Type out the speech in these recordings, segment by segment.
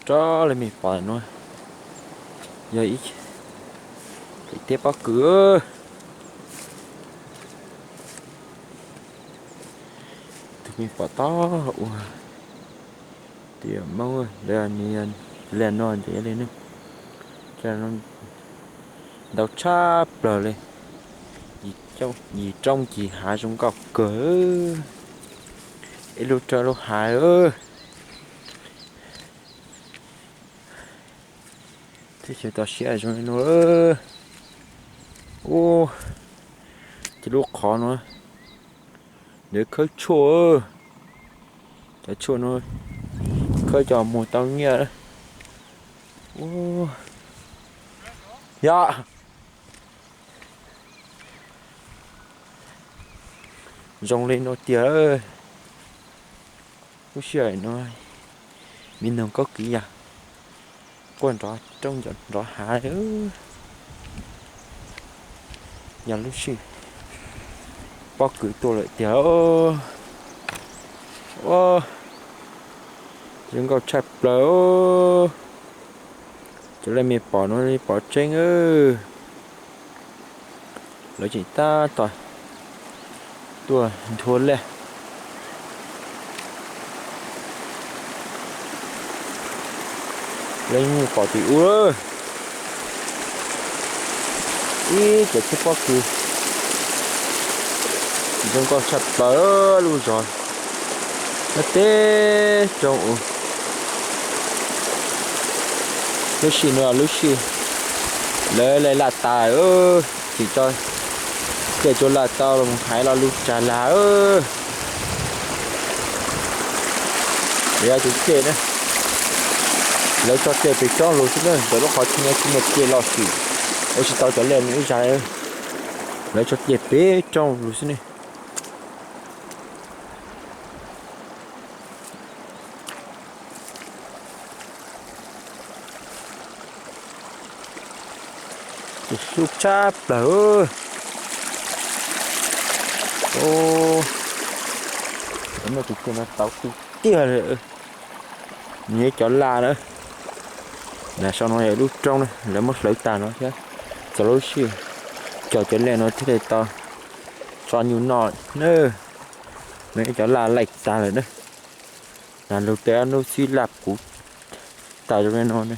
Rau li mej pom no yog ib teb pob kws. Tus mej pom tod ua tias Moob lawv li no ces yog li ne, ntau tshaj plaws li. Yim roob yim hav zoo nkauj kawg. Ib lub roob lub hav. Teb chaws toj siab zoo li no. Ub, cov lub qhov no lawv khawb tshuaj, cov tshuaj no khawb cov muag tau nyiaj. Yog zoo li no tiag. Lub sij hawm no me noog kaub kiv yog quaj nrov roob nrov hav. Yog lub sij pob kws tuaj lawm tiag. Zoo nkauj tshaj plaws. Cov li mej pom no pom tseeb. Lawv tseem tab tom tuaj nthua laj. Lawv yeej pom tim ub ib cov teb pob kws zoo nkauj tshaj plaws lub zos no teb roob u. Lub sij no lub sij lawv laj tas, tsis tso, tej tso laj tau los mus hais lo lus tsag lag. Lawv yog tus ceg na, lawv tso ceg pem roob lug xwb na, ntawm lub qhov chaw no tsis muaj ceg loj xwb, ua tsis tau cov laj no ib zag. Lawv tso ceg pem roob lug xwb ne. Tus xub tshab plaws. Muaj tus ceg no tau tiag tiag li. Nws yog cov laj na. Nram saum no yog lub roob na, lawv muab hlawv tag no thiab. Txog lub sij cog cov laj no thiaj li tau tso nyuj noj na. Nws yog cov laj laij tag lawm na. Nas lug tej ob hnub xwb laj puv tas zoo li no ne.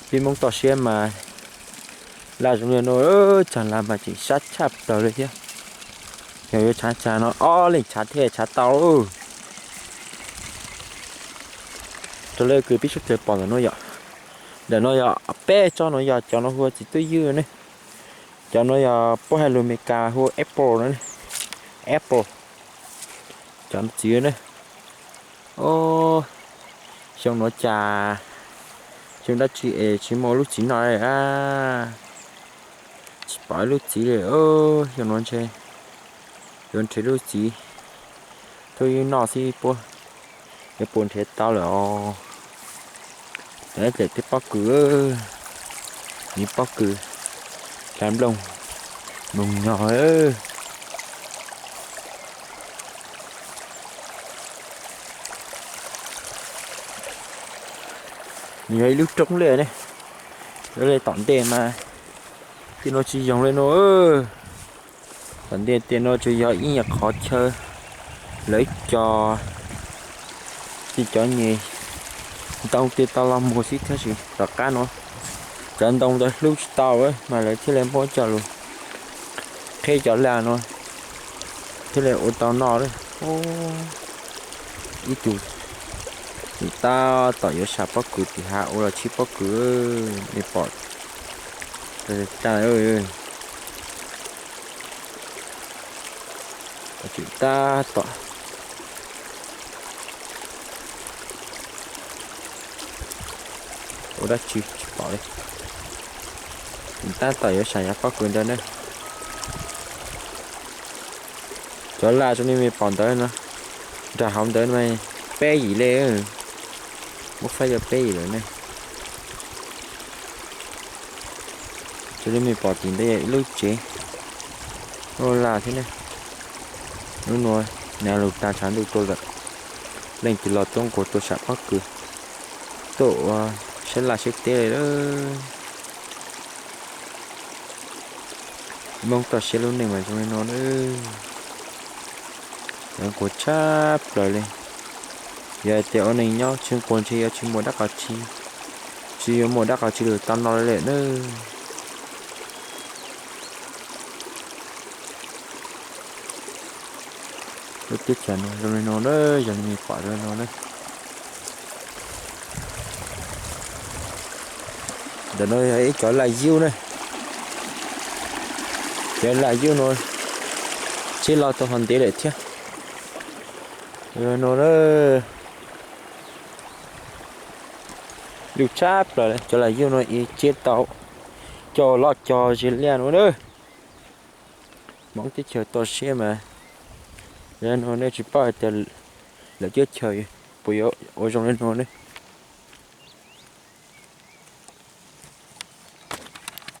Peb Hmoob toj siab mas laj zoo li no, tsag laj mas tseem sab tshaj plaws li thiab. Yog yuav tshav tsag no ob leeg tshav thiaj tshav tau. Raws li kws peb sawv daws pom ntawm no yom, ntawm no yog peb tsob no yog cov no hu ua txiv twj ywm ne. Cov no yog puab hais lus Amelikas hu ua apple no, apple. Cov txiv ne. Xyoo no cas, xyoo dab tsi es tsis muaj lub txiv noj li a? Tsis pom lub txiv li. Xyoo no ntshe yuav nrhiav lub txiv tuaj ywj noj xwb puab, yuav puas nrhiav tau lawm os. Cov teb pob kws, nws pob kws hlav nplooj nplooj nyog. Nws yog ib lub roob li ne, li tom ntej mas tej no tsis yoog li no. Tom ntej tej no tsuas yog ib nyuag qhov chaw lawv cog tej cov nyuag ntoo tej tau los muag xwb, tab sis tom qab no cov ntoo ntawd hlub tsis tau mas lawv thiaj li muab coj lug qheb cov laj no thiaj li ua tau noj. Ib tug tab tom yuav sam pob kws tim hav ua los tsib pob kws, nej pom. Tab tom ua dab tsi tsis pom li. Tab tom yuav sam yav pob kws ntawd ne. Cov laj zoo li mej pom ntawd no, nram hauv ntawd mas peb yim li, muab faib yog peb yim lawm ne. Zoo li mej pom tim ntawd yog ib lub tsev, lub laj thiab ne. Hnub no nas lug tag tshav ntuj tuaj lawm. Leej twg los tuaj nquag tuaj sam pob kws, tuaj ua saib laj saib teb li lawm. Hmoob toj siab lub neej mas zoo li no lawm. Cov nquag tshaj plaws li. Yog tias ua neej nyob tsis nquag ntshe yuav tsis muaj dab qhov tsi, tsis yuav muaj dab qhov tsi lug tau no li lawm na. Lub teb chaws no zoo li no na, yog li nej pom zoo li no na. Ntawm no yog ib cov laj yub na. Cov laj yub no tseb loj tau ho ntev lawm thiab. Zoo li no na. Lub tshaj plaws li, cov laj yub no ib tseb tau cog loj cog zis liaj no na. Hmoob teb chaws toj siab mas, zoo li no nej tsis paub hais tias lawv teb chaws puas yuav ua zoo li no ne.